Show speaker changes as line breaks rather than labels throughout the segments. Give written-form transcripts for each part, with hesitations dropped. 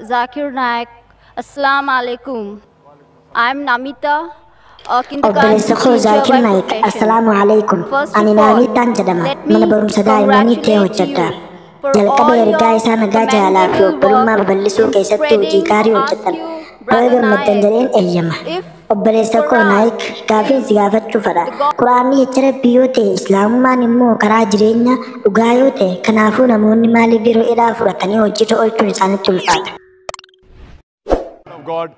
Zakir Naik, Assalamu alaikum. I'm Namita, a kindergarten
Obboleessa koo
teacher
Zaakir
by
Naayik,
profession.
Assalaamu alaikum.
First
Ani
of all,
Naamitaan jedhama.
let
Mana
me
barumsa daa'immanii ta'e
congratulate
hojjedha.
you for
Jalqaba
all
ergaa
your
isaa nagaa jaalaa fi
commendable
obbolummaa
work
babal'isuu
in
keessatti hojii
spreading
gaarii
ask
hojjetan.
you,
Baga
Brother
gammaddan
Naik,
jedheen eeyyama.
if
Obboleessa koo
Quran
Naayik, gaafii
is
si gaafachuu fedha.
the God
Quraanni jecha Rabbii yoo ta'e, Islaamummaan immoo karaa jireenya dhugaa yoo ta'e, kanaafuu namoonni maaliif yeroo dheeraa fudhatanii hojiirra oolchuun isaanitti ulfaata?
Of God.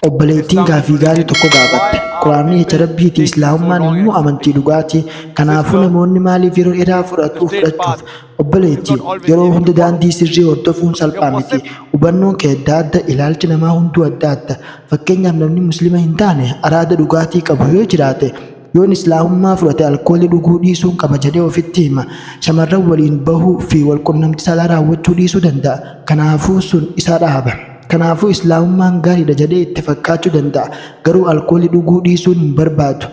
Obboleettiin gaafii gaarii tokko gaafatte. Quraanni jecha Rabbiiti, Islaamummaan immoo amantii dhugaati. Kanaafuu namoonni maaliif yeroo dheeraa fudhatu fudhachuuf? Obboleettii, yeroo hunda daandii sirrii hordofuun salphaa miti. Hubannoon kee adda adda, ilaalchi namaa hunduu adda adda. Fakkeenyaaf namni Musliima hin taane araada dhugaatii qabu yoo jiraate, yoon Islaamummaa fudhate alkoolii dhuguu dhiisuun qaba jedhee ofitti hima. Shamarran waliin bahuu fi walqunnamtii saalaa raawwachuu dhiisuu danda'a. Kanaafuu sun isa dhaaba. Kanaafuu Islaamummaan gaariidha jedhee itti fakkaachuu danda'a. Garuu alkoolii dhuguu dhiisuun hin barbaadu.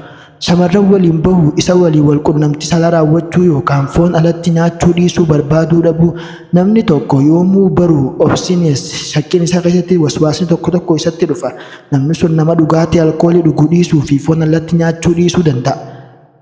Shamarran waliin bahuu, isa waliin walqunnamtii saalaa raawwachuu yookaan foon alatti nyaachuu dhiisuu barbaaduu dhabuu. Namni tokko yoomuu baruu obsinees shakkiin isaa keessatti waswaasni tokko tokko isatti dhufa. Namni sun nama dhugaatii alkoolii dhuguu dhiisuu fi foon alatti nyaachuu dhiisuu danda'a.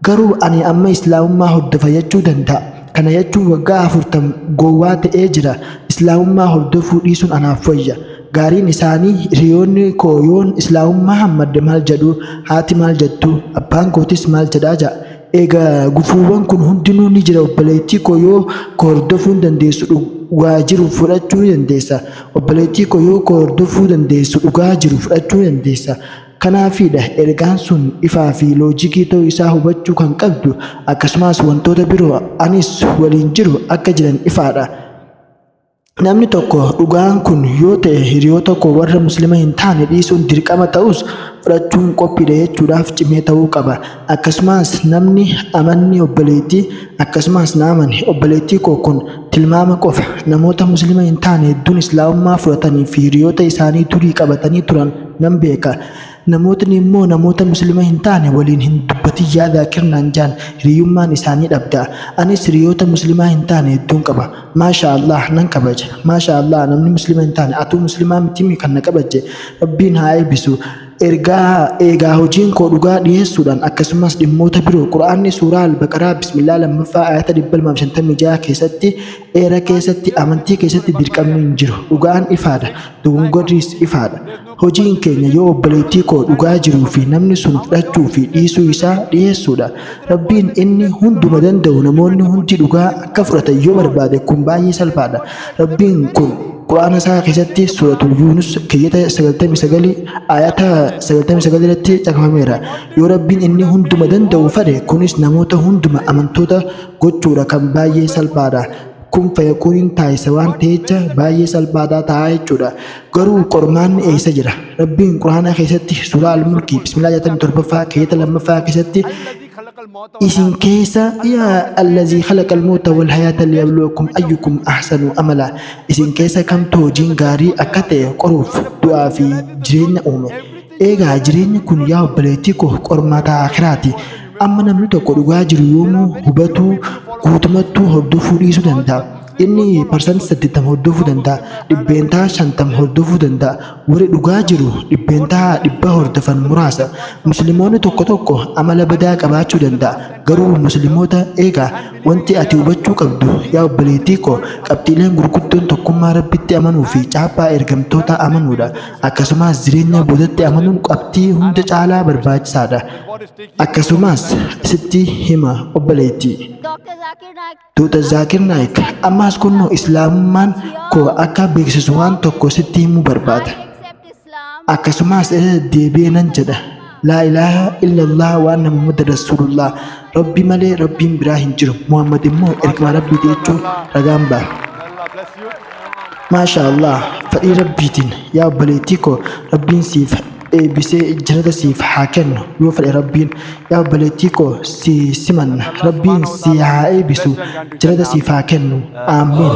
Garuu ani amma Islaamummaa hordofa jechuu danda'a. Kana jechuun waggaa 40 gowwaa ta'ee jira. Islaamummaa hordofuu dhiisuun anaaf wayya. Gaariin isaanii hiriyoonni koo yoon Islaamummaa hammadde maal jedhu, haati maal jettu, abbaan kootis maal jedhaa ja'a. Egaa gufuuwwan kun hundinuu ni jira. Obboleettii koo, yoo koo hordofuun dandeessu dhugaa jiru fudhachuu ni dandeessa. Obboleettii koo, yoo koo hordofuu dandeessu dhugaa jiru fudhachuu ni dandeessa. Kanaafidha ergaan sun ifaa fi loojikii ta'uu isaa hubachuu kan qabdu. Akkasumas wantoota biroo anis waliin jiru akka jiran ifaadha. Namni tokko dhugaan kun yoo ta'e hiriyoota koo warra Musliima hin taane dhiisuun dirqama ta'us fudhachuun qophiidha jechuudhaaf cimee ta'uu qaba. Akkasumas namni amanni obboleettii, akkasumas na amani obboleettii koo, kun tilmaama qofa. Namoota Musliima hin taane hedduun Islaamummaa fudhatanii fi hiriyoota isaanii durii qabatanii turan nan beeka. Namootni immoo namoota Musliima hin taane waliin hin dubbatin yaa Zaakir naan jaan, hiriyyummaan isaanii dhabda. Anis hiriyoota Musliimaa hin taane hedduun qaba. Maasha Allah, nan kabaja. Maasha Allah, namni Musliima hin taane, atuu Musliimaa miti kan na kabaje. Rabbiin haa eebbisu. Ergaa eegaa hojiin koo dhugaa dhiyeessuudhaan akkasumas dhimmoota biroo Quraanni suuraa Al-Baqaraa bismillaa lammaffaa ayata 256 keessatti eera keessatti amantii keessatti dirqamni hin jiru. Dhugaan ifaadha. Dogongorris ifaadha. Hojiin keenya yoo obboleettii koo dhugaa jiruu fi namni sun fudhachuu fi dhiisuu isaa dhiyeessuudha. Rabbiin inni hunduma danda'u namoonni hundi dhugaa akka fudhatan yoo barbaade kun baay'ee salphaadha. Rabbiin kun Quraana isaa keessatti suuratul Yuunus keeyyata 99 ayata 99 irratti caqafameera. Yoo Rabbiin inni hunduma danda'u fedhe kunis namoota hunduma amantoota gochuudha kan baay'ee salphaadha. Kun fayakuuniin taasisa waan ta'echa baay'ee salphaadhaa ta'a jechuudha. Garuu qormaanni eessa jira? Rabbiin Quraana keessatti suuraa Al-Mulkii bismillaa 67ffaa keeyyata lammaffaa keessatti isin keessa yaa allazii khalaqa al-mawta wal hayaata liyabluwakum ayyukum ahsanu amala, isin keessa kamtu hojiin gaarii akka ta'e qoruuf du'aa fi jireenya uume. Eegaa jireenyi kun yaa obboleettii koo qormaata akiraati. Amma namni tokko dhugaa jiru yoomuu hubatuu guutumattuu hordofuu dhiisuu danda'a. Inni 80% hordofuu danda'a, 50% hordofuu danda'a. Warri dhugaa jiru 100% hordofan muraasa. Musliimoonni tokko tokko amala badaa qabaachuu danda'a. Garuu Musliimoota eegaa wanti ati hubachuu qabdu yaa obboleettii koo qabxiileen gurguddoon tokkummaa Rabbitti amanuu fi chaappaa ergamtoota amanuudha. Akkasumas jireenya boodatti amanuun qabxii hunda caalaa barbaachisaadha. Akkasumas sitti hima obboleettii.
Dr. Zakir Naik,
Dr. Zaakir Naik, ammaas kunnoo Islaamummaan koo akka beeksisu waan tokko sitti himuu barbaada.
I accept Islam.
Akkasumas irra deddeebi'ee nan jedha. Laa ilaaha illallah waan Muhammad Rasulullah. Rabbi malee Rabbiin biraa hin jiru. Muhammad immoo ergamaa Rabbiiti jechuun ragaan ba'a.
Allah bless you.
Maasha Allah, fedhii Rabbiitiin yaa obboleettii koo Rabbiin siif eebbisee jannata siif haa kennu yoo fedhe Rabbiin. Yaa obboleettii koo si simanna. Rabbiin si haa eebbisu, jannata siif haa kennu. Aamiin.